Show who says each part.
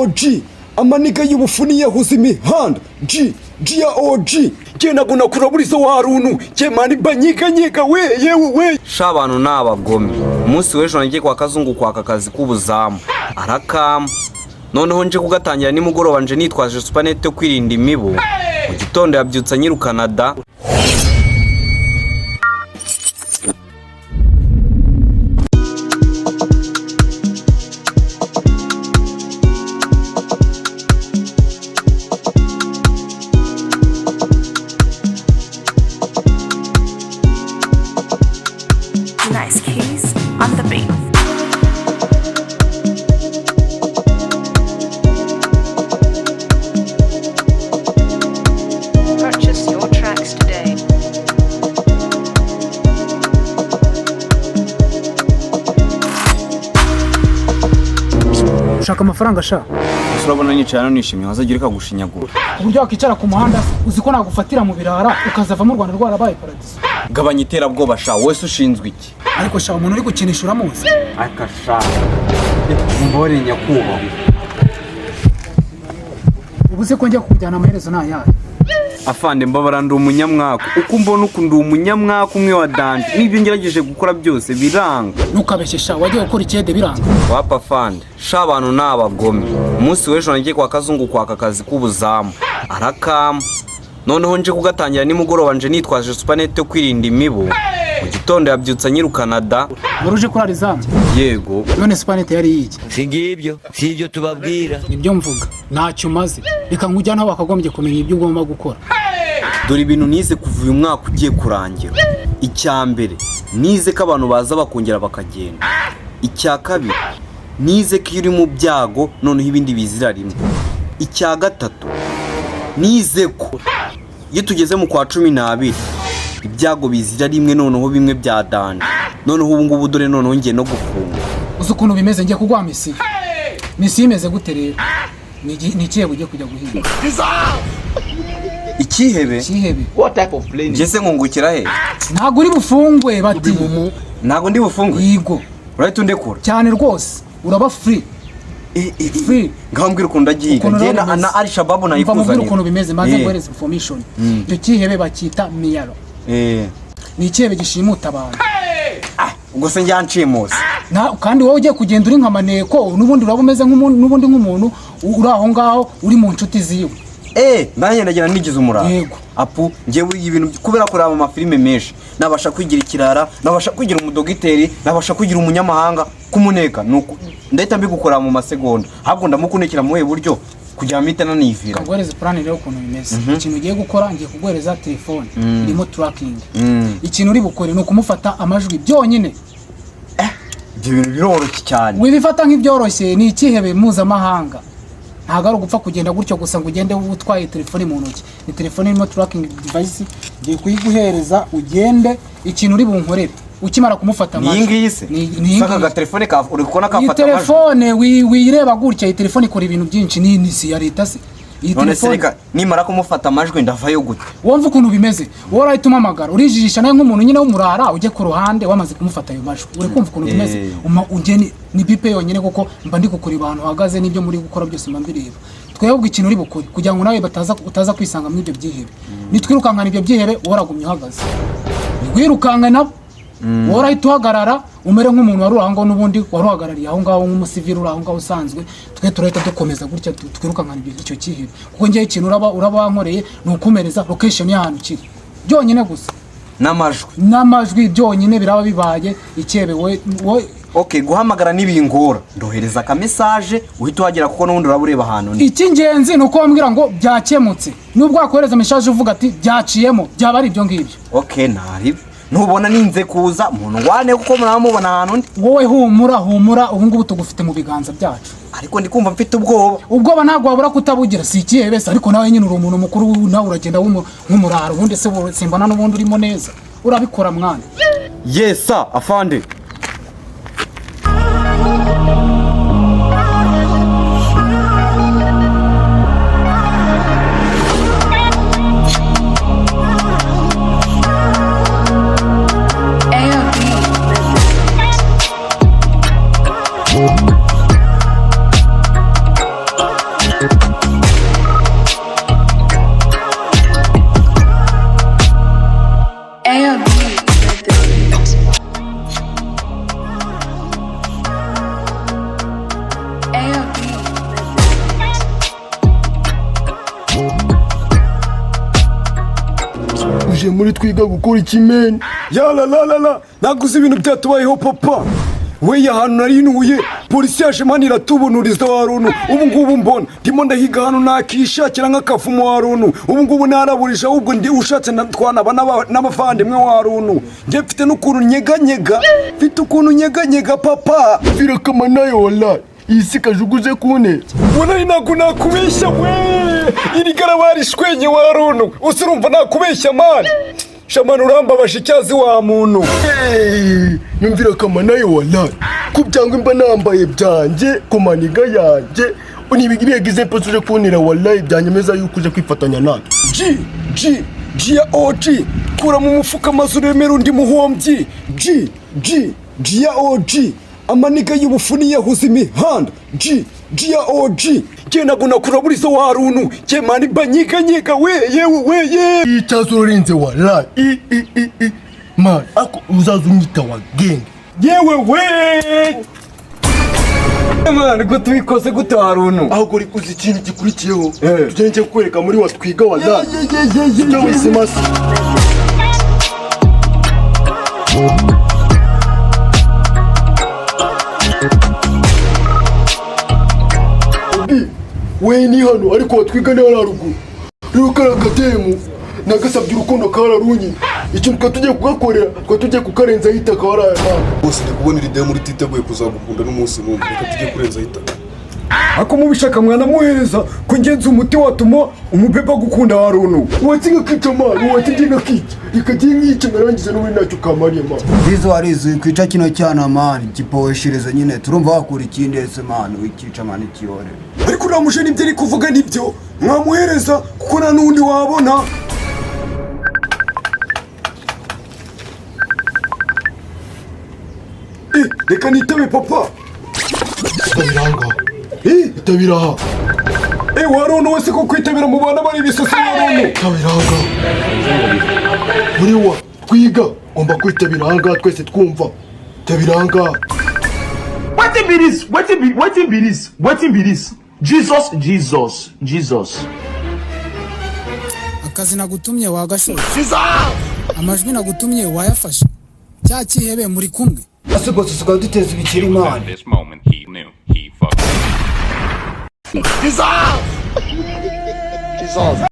Speaker 1: OG, amaniga y'ubufu niyahuza imihanda. G G ya OG, jye ntabwo nakuraburiza wa runtu jye mani banyeganyega we, yewe we.
Speaker 2: Sha, abantu ni abagome. Umunsi w'ejo nagiye kwa Kazungu kwaka akazi k'ubuzamu, arakama. Noneho nje kugatangira nimugoroba, nje nitwaje supanete yo kwirinda imibu. Mu gitondo yabyutse anyirukana da.
Speaker 3: Nice keys on the beat.
Speaker 4: Purchase your tracks today.
Speaker 5: Ushaka amafaranga sha?
Speaker 2: Ese urabona nicaye hano nishimye, wazajya ureka gushinyagura?
Speaker 5: Uburyo wakwicara ku muhanda se, uzi ko nagufatira mu birara ukazava mu Rwanda rwarabaye paradiso?
Speaker 2: Gabanya iterabwoba sha. Wowe se ushinzwe iki?
Speaker 5: Ariko sha, umuntu uri gukinisha uramuzi?
Speaker 2: Akasha, mbore nyakubahwa.
Speaker 5: Ubu se ko njya kukujyana, amaherezo ni ayahe?
Speaker 2: Afande, mbabara, ndi umunyamwaku. Uko mbona uku, ndi umunyamwaku umwe wa danje. N'ibyo ngerageje gukora byose biranga.
Speaker 5: Ntukabeshye sha, wagiye gukora ikiyede biranga.
Speaker 2: Wapa afande. Sha, abantu ni abagome. Umunsi w'ejo nagiye kwa Kazungu kwaka akazi k'ubuzamu, arakama. Noneho nje kugatangira nimugoroba, nje nitwaje supanete yo kwirinda imibu. Mu gitondo yabyutse anyirukana da.
Speaker 5: Wari uje kurara izamu?
Speaker 2: Yego.
Speaker 5: None supanete yari iyiki?
Speaker 6: Si ngibyo, si ibyo tubabwira.
Speaker 5: Nibyo mvuga, ntacyo umaze. Reka nkujyane aho wakagombye kumenya ibyo ugomba gukora.
Speaker 2: Dore ibintu nize kuva uyu mwaka ugiye kurangira. Icya mbere, nize ko abantu baza bakongera bakagenda. Icya kabiri, nize ko iyo uri mu byago noneho ibindi bizira rimwe. Icya gatatu, nize ko iyo tugeze mu kwa 12 ibyago bizira rimwe, noneho bimwe bya danje. Noneho ubu ngubu dore noneho ngiye no gufunga.
Speaker 5: Uzi ukuntu bimeze? Ngiye kuguha misiyo. Misiyo imeze gute rero? Ni ikihe ugiye kujya guhiga?
Speaker 2: Ikihebe?
Speaker 5: Ikihebe.
Speaker 2: Ngeze nkungukira he?
Speaker 5: Ntabwo uri bufungwe bati.
Speaker 2: Ntabwo ndi bufungwe?
Speaker 5: Yego.
Speaker 2: Urahita undekura?
Speaker 5: Cyane rwose, uraba free. Free.
Speaker 2: Ngaho mbwira ukuntu ndagihiga.
Speaker 5: Ukuntu
Speaker 2: Njye
Speaker 5: rero bimeze.
Speaker 2: na Al Shabaab
Speaker 5: Mva mubwire
Speaker 2: nayikuzanira.
Speaker 5: ukuntu bimeze maze nguhereze information. Icyo kihebe bacyita miyaro. Ni ikihebe gishimuta abantu.
Speaker 2: Ubwo se njya nshimuse?
Speaker 5: Kandi wowe ugiye kugenda uri nka maneko n'ubundi, uraba umeze nk'umuntu n'ubundi, nk'umuntu uri aho ngaho uri mu nshuti ziwe.
Speaker 2: Nanjye ndagira nigize umurara.
Speaker 5: Yego.
Speaker 2: Apu, njyewe ibintu kubera kureba amafilime menshi, nabasha kwigira ikirara, nabasha kwigira umudogiteri, nabasha kwigira umunyamahanga kumuneka. Nuko ndahita mbigukorera mu masegonda. Ahubwo ndamukunekera mu buhe buryo kugira ngo mpite nanivira?
Speaker 5: Nguhereze plan rero ukuntu bimeze. Ikintu ugiye gukora, ngiye kuguhereza telefone irimo tracking. Ikintu uri bukore ni ukumufata amajwi byonyine.
Speaker 2: Ibyo bintu biroroshye cyane.
Speaker 5: Wibifata nk'ibyoroshye, ni ikihebe mpuzamahanga. Ntabwo ari ugupfa kugenda gutyo gusa ngo ugende utwaye telefone mu ntoki. Ni telefone irimo tracking device, ngiye kuyiguhereza ugende. Ikintu uri bunkorere ukimara kumufata
Speaker 2: Ni iyi ngiyi se?
Speaker 5: Ni iyi
Speaker 2: Saka
Speaker 5: ngiyi.
Speaker 2: agatelefone ka uri kubona
Speaker 5: Iyi
Speaker 2: kafata amajwi.
Speaker 5: telefone wiyireba gutya, iyi telefone ikora ibintu byinshi. Ni si iya leta se iyi
Speaker 2: None se
Speaker 5: telefone?
Speaker 2: reka nimara kumufata amajwi ndavayo gute?
Speaker 5: Wumva ukuntu bimeze, wowe urahita umamagara urijijisha nawe nk'umuntu nyine w'umurara, ujye ku ruhande wamaze kumufata ayo majwi. Uri kumva ukuntu bimeze? Ujye ni bipe yonyine, kuko mba ndi kukureba ahantu uhagaze n'ibyo muri gukora byose mba mbireba. Twebwe ikintu uri bukore kugira ngo nawe utaza kwisanga muri ibyo byihebe, nitwirukankana ibyo byihebe, wowe uragumya uhagaze. Wirukanka nabo, wowe urahita uhagarara umere nk'umuntu wari uri aho ngaho n'ubundi, wari uhagarariye aho ngaho nk'umusivili uri aho ngaho usanzwe. Twe turahita dukomeza gutya twirukankana icyo cyihebe, kuko ngewe ikintu uraba wankoreye ni ukumereza location y'ahantu kiri byonyine gusa.
Speaker 2: N'amajwi?
Speaker 5: N'amajwi byonyine biraba bibaye ikebe we.
Speaker 2: Okay, guhamagara nibingora ndohereza aka message uhita uhagera, kuko n'ubundi uraba ureba ahantu ndi.
Speaker 5: Icy'ingenzi ni uko wambwira ngo byakemutse. Nubwo wakohereza message uvuga ati byaciyemo, byaba ari ibyo ngibyo.
Speaker 2: Okay, ntari ntubona ninze kuza muntu ngwane, kuko muraba mubona ahantu ndi.
Speaker 5: Wowe humura, humura, ubu ngubu tugufite mu biganza byacu.
Speaker 2: Ariko ndi kumva mfite ubwoba.
Speaker 5: Ubwoba ntabwo wabura kutabugira, si ikihebe se? Ariko nawe nyine uri umuntu mukuru, nawe uragenda nk'umurara ubundi se simbona n'ubundi urimo neza, urabikora mwana.
Speaker 2: Yes sir, afande.
Speaker 3: AOB.
Speaker 7: Uje muri twiga gukora ikimeni?
Speaker 1: Yala la la la, ntabwo uzi ibintu byatubayeho papa we. Ahantu nari ntuye polisi yaje mani iratubunuriza wa runtu. Ubu ngubu mbona ndimo ndahiga hano nakishakira nk'akavumo wa runtu. Ubu ngubu naraburije, ahubwo ndi ushatse twanaba n'abavandimwe wa runtu. Njye mfite n'ukuntu nyeganyega, mfite ukuntu nyeganyega papa.
Speaker 7: Birakama nayo wallahi, iyi si kajuguze kune.
Speaker 1: Wallahi ntabwo nakubeshya we, iri gara barishwenye wa runtu. Usi urumva nakubeshya man? Shamani urambabaje icyazi wa muntu.
Speaker 7: Hey, nyumvira kama nayo wallahi, ku byangwa mba nambaye byanjye ku maniga yanjye nibigize mpo uje kuntera wallahi, byanyemeza yuko uje kwifatanya natwe.
Speaker 1: G G G ya OG, kura mu mufuka maze uremere undi muhombyi. G G G ya OG, amaniga y'ubufu yahuza imihanda. G G ya OG, jye ntabwo nakuraburiza wa runtu. Jye man banyeganyega we, yewe we ye.
Speaker 7: Icyazo ururinze wallahi, i i i i man, ako uzaza unyita wa gang.
Speaker 1: Yewe we man, ko tubikoze gute wa runtu?
Speaker 7: Ahubwo uri uzi ikintu gikurikiyeho? Tugende njye kukwereka muri wa twiga wallahi, icyo wisimasi. Obi, we ni hano ariko watwiga ni hariya haruguru. Rero kariya kademu nagasabye urukundo kararunye, ikintu twari tugiye kugakorera twari tugiye kukarenzaho itaka waraye mama.
Speaker 8: Bose ndi kubona iri demu rititeguye kuzagukunda n'umunsi n'umwe. Reka tujye kurenzaho itaka.
Speaker 1: Ako mubishaka mwanamuhereza ko ngenzi umuti watuma umubeba gukunda wa runtu.
Speaker 7: Watsinga kica man, watsinga kica, ikagiye nkica narangiza n'ubundi ntacyo kamariye man.
Speaker 9: Bizo warizi kwica kino cyana man, gipoheshereza nyine turumva wakura ikindi ese man, wikica man ikihorera.
Speaker 1: Ariko uramuje nibyo ari kuvuga nibyo, mwamuhereza kuko nta n'undi wabona. Reka nitabe papa.
Speaker 7: Itabira ahangaha.
Speaker 1: Eh,
Speaker 7: itabira aha.
Speaker 1: Waruntu wese ko kwitabira mu bana bari ibisasi waruntu.
Speaker 7: Itabira ahangaha muri wa twiga, ugomba kwitabira ahangaha twese twumva. Itabira ahangaha.
Speaker 10: Wetin be this? Wetin be this? Wetin be this? Jesus, Jesus, Jesus.
Speaker 5: Akazi nagutumye wagashoye? Amajwi nagutumye wayafashe? Cya kihebe muri kumwe?
Speaker 9: Ase bose tukaba duteza ibikiri man.
Speaker 11: This moment he knew he fucked.